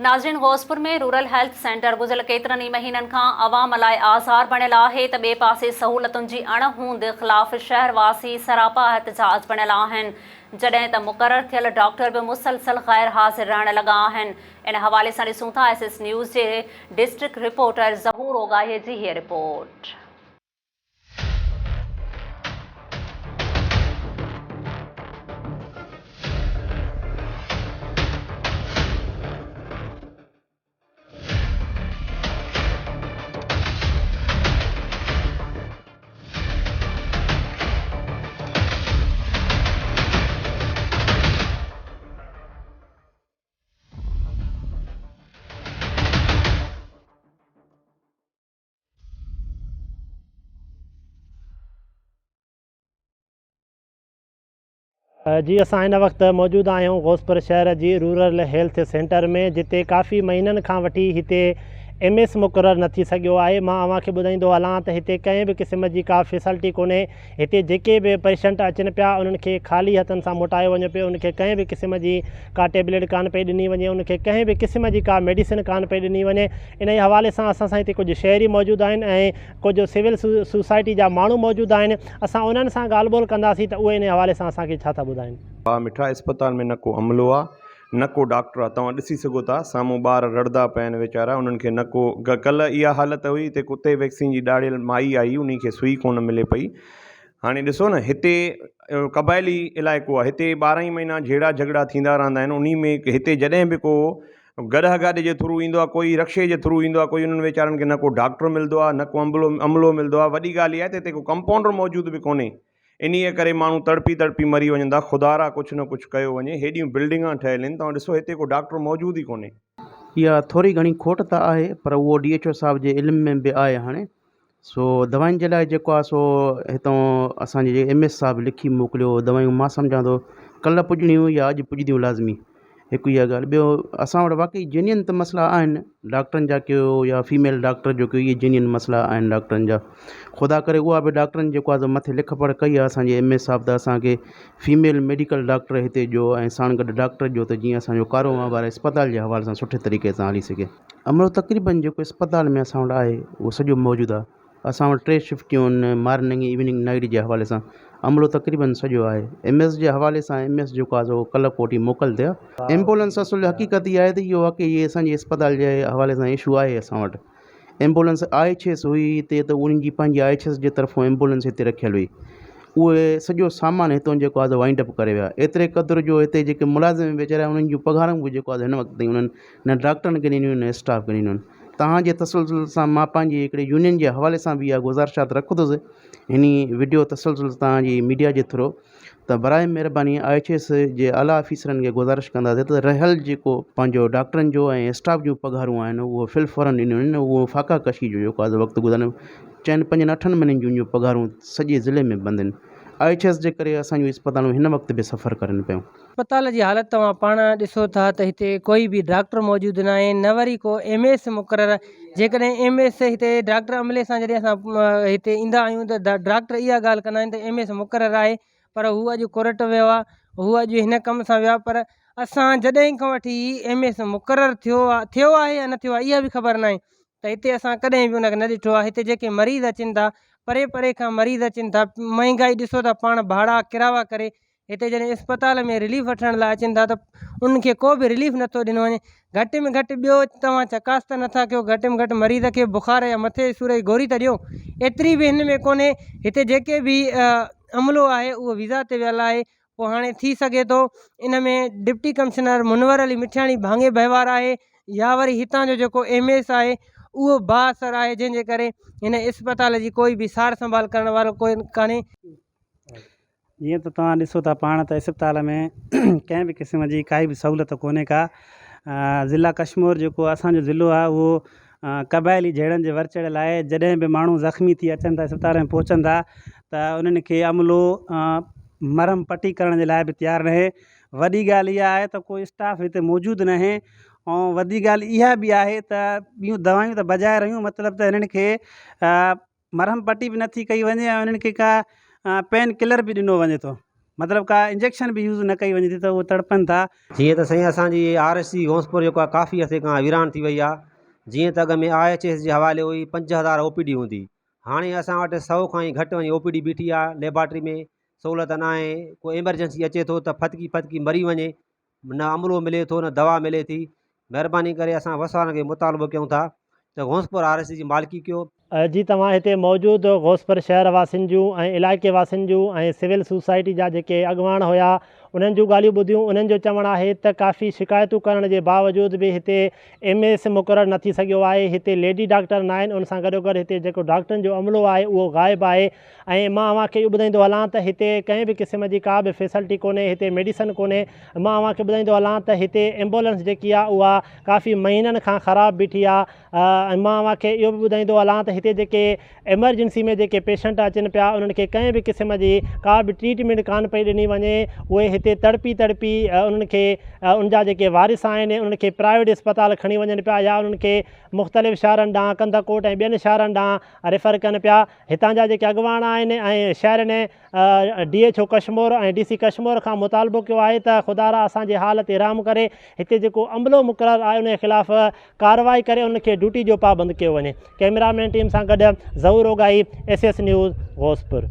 ناظرين Ghauspur ۾ rural health centre گذريل ڪيترن ئي مهينن کان عوام لاء آزار بڻيل آهي ته ٻئي پاسي سهولتن جي اڻ هوند خلاف شهر واسي سراپا احتجاج بڻيل آهن جڏهن ته مقرر ٿيل ڊاڪٽر به مسلسل غير حاضر رهڻ لڳا آهن ان حوالي سان ڏسون ٿا ايس ايس نيوز جي ڊسٽرڪٽ رپورٽر ظهور اوڳاهي جي هيء رپورٽ. جي اسان هن وقت موجود آهيون غوثپور شهر جي رورل هيلٿ سينٽر ۾ جتي ڪافي مهينن کان وٺي هتي ايم ايس مقرر نه ٿي سگهيو آهي مان اوهان کي ٻڌائيندو هلان ته هتي ڪنهن به قسم جي ڪا فيسلٽي ڪونهي هتي جيڪي به پيشنٽ اچن پيا انهن کي خالي هٿن سان موٽايو وڃي پيو انهن کي ڪنهن به قسم جي ڪا ٽيبليٽ ڪانه پئي ڏني وڃي انهن کي ڪنهن به قسم جي ڪا ميڊيسن ڪانه پئي ڏني وڃي انهي حوالي سان اسان سان هتي ڪجهه شهري موجود آهن ۽ ڪجهه سول سوسائٽي جا ماڻهو موجود آهن اسان انهن سان ڳالهه ٻولهه ڪنداسين ته اهي انهي حوالي سان اسان کي ڇا ٿا ٻڌائين. ڀاء مٺا اسپتال ۾ نه ڪو عملو آ نه ڪو ڊاڪٽر آ توهان ڏسي سگهو ٿا سامهون ٻار رڙدا پيا آهن ويچارا انهن کي نه ڪو ڪلهه اها حالت هئي هتي ڪتي ويڪسين جي ڏاڙهيل مائي آئي انهي کي سوئي ڪونه ملي پئي هاڻي ڏسو نه هتي قبائلي علائقو آ هتي ٻارهن ئي مهينا جهيڙا جهڳڙا ٿيندا رهندا آهن انهي ۾ هتي جڏهن به ڪو گڏهه گاڏي جي ٿرو ايندو آهي ڪوئي رڪشي جي ٿرو ايندو آهي ڪوئي انهن ويچارن کي نه ڪو ڊاڪٽر ملندو آهي نه ڪو عملو عملو ملندو آهي وڏي ڳالهه اها آهي ته هتي ڪو ڪمپائونڊر موجود به ڪونهي انهيء ڪري ماڻهو تڙپي تڙپي مري وڃن ٿا خدارا ڪجهه نه ڪجهه ڪيو وڃي هيڏيون بلڊنگان ٺهيل آهن توهان ڏسو هتي ڪو ڊاڪٽر موجود ئي ڪونهي. اها ٿوري گهڻي کوٽ ته آهي پر اهو ڊي ايڇ او صاحب جي علم ۾ به آهي هاڻي سو دوائن جي لاء جيڪو آهي سو هتان اسان جي ايم ايس صاحب لکي موڪليو هو دوائون مان سمجهان ٿو ڪلهه پڄڻيون يا اڄ پڄنديون لازمي هڪ اها ڳالهه ٻيو اسان وٽ واقعي جينين ته مسئلا آهن ڊاڪٽرن جا ڪيو يا فيميل ڊاڪٽر جو ڪيو اهي جينين مسئلا آهن ڊاڪٽرن جا خدا ڪري اها به ڊاڪٽرن جيڪو آهي سو مٿي لک پڙهه ڪئي آهي اسانجي ايم ايس صاحب ته اسانکي فيميل ميڊيڪل ڊاڪٽر هتي ڏيو ۽ ساڻ گڏ ڊاڪٽر ڏيو ته جيئن اسانجو ڪاروبار اسپتال جي حوالي سان سٺي طريقي سان هلي سگهي. عملو تقريبن جيڪو اسپتال ۾ اسان وٽ آهي اهو سڄو موجود آهي اسان وٽ ٽي شفٽيون آهن مارننگ ايوننگ نائيٽ جي حوالي سان عملو تقريبن سڄو آهي ايم ايس جي حوالي سان ايم ايس جيڪو آهي سو ڪلهه ڪوٺي موڪل تي آهي ايمبولنس اصل حقيقت اها آهي ته اهو واقعي اهي اسان جي اسپتال جي حوالي سان اشو آهي اسان وٽ ايمبولنس I H S هئي هتي ته انهن جي پنهنجي I H S جي طرفون ايمبولنس هتي رکيل هئي اهي سڄو سامان هتان جيڪو آهي سو وائنڊ اپ ڪري ويا ايتري قدر جو هتي جيڪي ملازم ويچارا انهن جون پگهارون به جيڪو آهي هن وقت تائين انهن نه ڊاڪٽرن کي ڏنيون نه اسٽاف کي ڏنيون. توهان جي تسلسل سان مان پنهنجي هڪڙي يونين جي حوالي سان به اها گذارشات رکندس هن وڊيو تسلسل توهان جي ميڊيا جي ٿرو ته برائي مهرباني I H S جي اعليٰ آفيسرن کي گذارش ڪنداسين ته رهيل جيڪو پنهنجو ڊاڪٽرن جو ۽ اسٽاف جون پگهارون آهن اهو في الفورن ڏنيون وڃن اهو فاقا ڪشي جو جيڪو آهي وقت گذارن چئن پنجن اٺن مهينن جون پگهارون سڄي ضلعي ۾ بند آهن I H S جي ڪري اسان جون اسپتالون هن وقت به سفر ڪرن پيون. اسپتال جي حالت توهان پاڻ ڏسو ٿا ته هتي ڪوئي به ڊاڪٽر موجود ناهي نه وري ڪو ايم ايس مقرر جيڪڏهن ايم ايس هتي ڊاڪٽر عملي سان جڏهن اسان هتي ايندا آهيون ته ڊاڪٽر اها ڳالهه ڪندا آهن ته ايم ايس مقرر آهي پر هو اڄ ڪورٽ ويو آهي هو اڄ هن ڪم سان ويو آهي پر اسان جڏهن کان وٺي ايم ايس مقرر ٿيو آهي ٿيو آهي يا نه ٿيو آهي اها به خبر ناهي ته هتي اسان ڪڏهن به ان کي نه ڏٺو آهي هتي جيڪي مريض اچن ٿا پري پري کان مريض اچن ٿا مهنگائي ڏسو ٿا پاڻ ڀاڙا ڪراوا ڪري هتي جڏهن اسپتال ۾ رليف وٺڻ لاء اچن ٿا ته انهن کي ڪو به رليف نٿو ڏنو وڃي گهٽ ۾ گهٽ ٻيو توهان چڪاس ته نٿا ڪيو گهٽ ۾ گهٽ مريض کي بخار يا مٿي جي سور جي گوري ته ڏيو ايتري به هن ۾ ڪونهي هتي جيڪي به عملو آهي اهو ويزا تي ويل آهي پوء هاڻي ٿي سگهي ٿو ان ۾ ڊپٽي ڪمشنر منور علي مٺياڻي ڀاڱي ڀائيوار آهي يا وري هتان جو جيڪو ايم ايس آهي اهو بااثر آهي جنهن جي ڪري هن اسپتال جي ڪوئي به سار سنڀال ڪرڻ وارو ڪوئي ڪانهي. جيئن ته توهان ڏسو ٿا پاڻ ته اسپتال ۾ ڪنهن به قسم جي ڪائي به سهولت ڪونهي ڪا ضلع ڪشمور جيڪو اسانجو ضلعو آهي اهو قبائلي جهيڙن جي ور چڙهيل آهي جڏهن به ماڻهو زخمي ٿي اچن ٿا اسپتال ۾ پهچن ٿا ته انهن کي عملو مرهم پٽي ڪرڻ جي لاء به تيار ناهي وڏي ڳالهه اها آهي ته ڪو اسٽاف هتي موجود ناهي ۽ وڏي ڳالهه اها به آهي ته ٻيون دوائون ته بجاء رهيون مطلب ته هنن کي مرهم پٽي به نٿي ڪئي وڃي ۽ انهن کي ڪا پين ڪلر به ڏنو وڃي ٿو. مطلب ڪا انجيڪشن به يوز نه ڪئي وڃي ٿي ته اهي تڙپن ٿا. جيئن ته سائين اسان جي آر ايس سي غوثپور جيڪو آهي ڪافي عرصي کان ويران ٿي وئي آهي جيئن ته اڳ ۾ I H S جي حوالي هئي 5000 او پي ڊي هوندي هاڻي اسان وٽ سئو کان ئي گهٽ وڃي او پي ڊي بيٺي آهي ليبارٽري ۾ سهولت ناهي ڪو ايمرجنسي اچي ٿو ته ڦٿڪي ڦٿڪي مري وڃي نه عملو ملي ٿو نه دوا ملي ٿي مهرباني ڪري اسان وس وارن کي مطالبو ڪيون ٿا ته غوثپور آر ايس سي جي مالڪي ڪيو. جي توهان هتي موجود غوثپور شهر واسين جون ۽ علائقي واسين جون ۽ سول سوسائٽي جا جيڪي اڳواڻ هيا انهن جون ڳالهيون ٻڌيون انهن جو چوڻ آهي ته ڪافي شڪايتون ڪرڻ جي باوجود به هتي ايم ايس مقرر نه ٿي سگهيو آهي هتي ليڊي ڊاڪٽر ناهن ان سان گڏوگڏ هتي جيڪو ڊاڪٽرن جو عملو آهي اهو غائب آهي ۽ مان اوهان کي اهو ٻڌائيندو هلان ته هتي ڪنهن به قسم جي ڪا به فيسلٽي ڪونهي هتي ميڊيسن ڪونهي مان اوهان کي ٻڌائيندو هلان ته هتي ايمبولنس جيڪي آهي اها ڪافي مهينن کان خراب بيٺي آهي ۽ مان اوهان کي اهو به ٻڌائيندو هلان ته هتي جيڪي ايمرجنسي ۾ جيڪي پيشنٽ اچن پيا انهن کي ڪنهن به قسم جي ڪا به ٽريٽمينٽ ڪانه پئي ڏني وڃي اهي هتي تڙپي تڙپي انهن کي ان جا جيڪي وارث آهن انهن کي پرائيويٽ اسپتال کڻي وڃن پيا يا انهن کي مختلف شهرن ڏانهن ڪنڌڪوٽ ۽ ٻين شهرن ڏانهن ريفر ڪن پيا هتان جا جيڪي اڳواڻ آهن ۽ شهرين D H O Kashmore ۽ D C Kashmore کان مطالبو ڪيو آهي ته خدارا اسان جي حال تي رحم ڪري هتي جيڪو عملو مقرر آهي ان جي خلاف ڪارروائي ڪري انهن کي ڊيوٽي جو پابند ڪيو وڃي ڪئميرا مين ٽيم سان گڏ Zahoor Ogahi S S news Ghauspur.